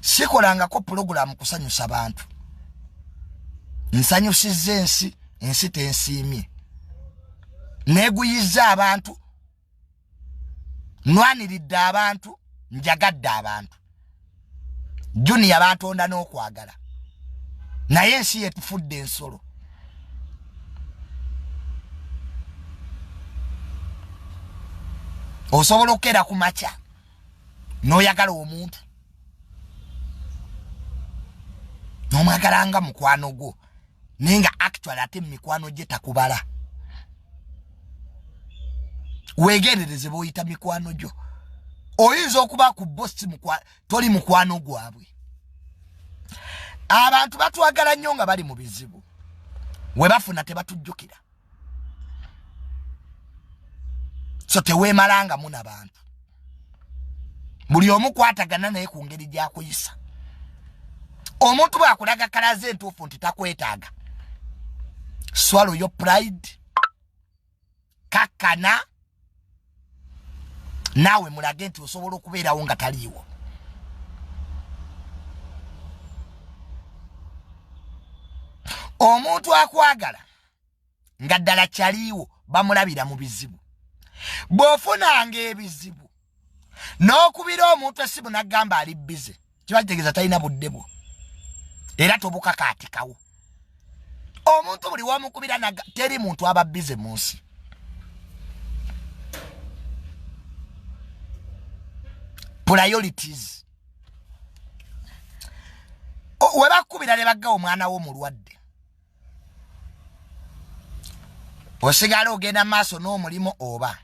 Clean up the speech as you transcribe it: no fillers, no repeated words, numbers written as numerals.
Sikolangako pulogulaamu kusanyusa bantu. Nsanyusizza ensi, ensi tensiimye. Neeguyizza abantu, nwaniridde abantu, njagadde abantu. Junior bantonda n'okwagala, naye ensi yetufudde ensolo. Osobola okukeera ku makya n'oyagala omuntu, n'omwagala nga mukwano gwo, naye nga actually ate mu mikwano gye takubala. Weegendereze b'oyita mikwano gyo. Oyinza okuba ku bo si toli mukwano gwabwe. Abantu batwagala nnyo nga bali mu bizibu, we bafuna tebatujjukira. So teweemalangamu na bantu, buli omu kwatagana naye ku ngeri gy'akuyisa. Omuntu bw'akulaga kalaze entuufu nti takwetaaga, swallow your pride, kakkana naawe mulage nti osobola okubeerawo nga taliiwo. Omuntu akwagala nga ddala kyaliiwo bamulabira mu bizibu. Bw'ofunanga ebizibu n'okubira omuntu essimu n'agamba ali bize, kiba kitegeeza talina budde bwo, era tobukakaatikawo. Omuntu buli wamukubira, teri muntu aba bize mu nsi. Priorities. We bakubira ne baggawo omwana wo mulwadde, osigala ogenda maaso n'omulimu oba